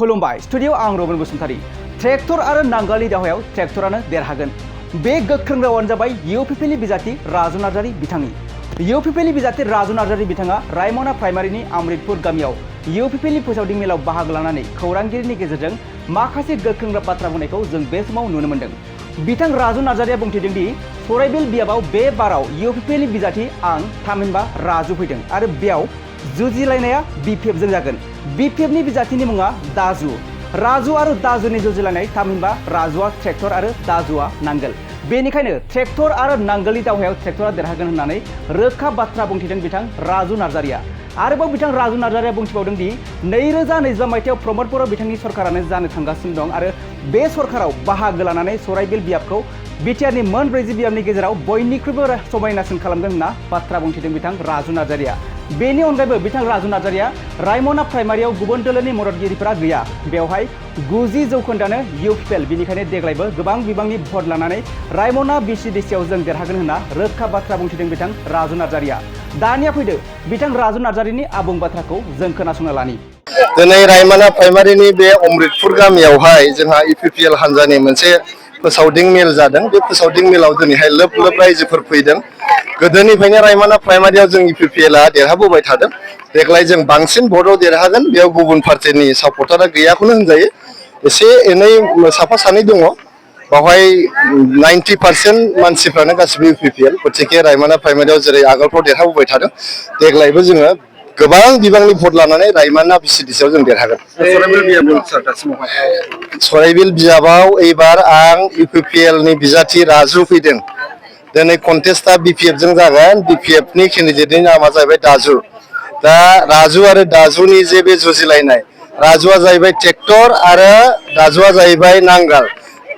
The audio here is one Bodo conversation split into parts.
खुलुमबाय स्टुडिअ आं रबिन बसुमतारी। ट्रेक्टर आरो नांगालनि दावहायाव ट्रेक्टरानो देरहागोन। बे गोख्रों रावानो जाबाय इउपिपिएलनि बिजाथि राजु नार्जारी बिथांनि। इउपिपिएलनि बिजाथि राजु नार्जारी बिथाङा रायमना प्राइमारिनि अमृतपुर गामियाव इउपिपिएलनि फोसावदिं मेलाव बाहागो लानानै खौरांगिरिनि गेजेरजों माखासे गोख्रों बाथ्रा बुंनायखौ जों बे समाव नुनो मोन्दों। बिथां राजु नार्जारीया बुंथिदों दि सराइबिल बियाबाव बे बाराव इउपिपिएलनि बिजाथि आं थामहिनबा राजु फैदों आरो बेयाव जुजिलायनाया बिपिएफजों जागोन। बिपिएफनि बिजाथिनि मुङा दाजु। राजु आरो दाजुनि जुजिलायनाय थामहिनबा राजुआ ट्रेक्टर आरो दाजुआ नांगोल। बेनिखायनो ट्रेक्टर आरो नांगोलनि दावहायाव ट्रेक्टरा देरहागोन होननानै रोखा बाथ्रा बुंथिदों बिथां राजु नार्जारीया। आरोबाव बिथां राजु नार्जारीया बुंथिबावदों दि 2022 मायथाइयाव प्रमद बर' बिथांनि सरकारानो जानो थांगासिनो दं आरो बे सरकाराव बाहागो लानानै सराइबिल बियाबखौ बिटिआरनि मोन 40 बियाबनि गेजेराव बयनिख्रुइबो समायनासिन खालामगोन होनना बाथ्रा बुंथिदों बिथां राजु नार्जारीया। बेनि अनगायैबो बिथां राजु नार्जारीया रायमना प्राइमारियाव गुबुन दोलोनि मददगिरिफोरा गैया, बेवहाय 90% इउपिपिएल, बिनिखायनो देग्लायबो गोबां बिबांनि भट लानानै रायमना बिसिडिसिआव जों देरहागोन होनना रोखा बाथ्रा बुंथिदों बिथां राजु नार्जारीया। दानिया फैदो बिथां राजु नार्जारीनि आबुं बाथ्राखौ जों खोनासंना लानि। दिनै रायमना प्राइमारिनि बे अमृतपुर गामियावहाय जोंहा इउपिपिएल हान्जानि मोनसे फोसावदिं मेल जादों। बे फोसावदिं मेलाव दिनैहाय लोब लोब रायजोफोर फैदों। गोदोनिफ्रायनो रायमना प्राइमारियाव जों इउपिपिएलआ देरहाबोबाय थादों। देग्लाय जों बांसिन भटआव देरहागोन। बेयाव गुबुन पार्टिनि सापर्टारा गैयाखौनो होनजायो। एसे एनै साफा सानै दङ। बावहाय 90% मानसिफ्रानो गासिबो इउपिपिएल। गतिके रायमना प्राइमारियाव जेरै आगोलफ्राव देरहाबोबाय थादों, देग्लायबो जोङो गोबां बिबांनि भट लानानै रायमना बिसिडिसिआव जों देरहागोन। सराइबिल बियाबाव एबार आं इउपिपिएलनि बिजाथि राजु फैदों। दिनै कन्टेस्टआ बिपिएफजों जागोन। बिपिएफनि केन्डिडेटनि नामा जाहैबाय दाजु। दा राजु आरो दाजुनि जे बे जुजिलायनाय, राजुआ जाहैबाय ट्रेक्टर आरो दाजुआ जाहैबाय नांगाल।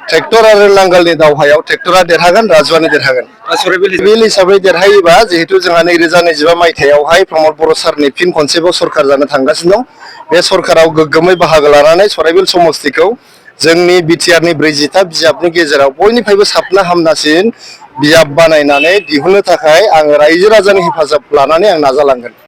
ट्रेक्टर आरो नांगालनि दावहायाव ट्रेक्टरा देरहागोन, राजुआनो देरहागोन। सराइबिल हिसाबै देरहायोबा जिहेतु जोंहा 2025 मायथाइयावहाय प्रमद बर' सारनि फिन खनसेबाव सरकार जानो थांगासिनो दं। बे सरकाराव गोग्गोमै बाहागो लानानै सराइबिल समस्तिखौ जोंनि बिटिआरनि 40था बिजाबनि गेजेराव बयनिफ्रायबो साबना हामनासिन बिजाब बानायनानै दिहुननो थाखाय आङो रायजो राजानि हेफाजाब लानानै आं नाजालांगोन।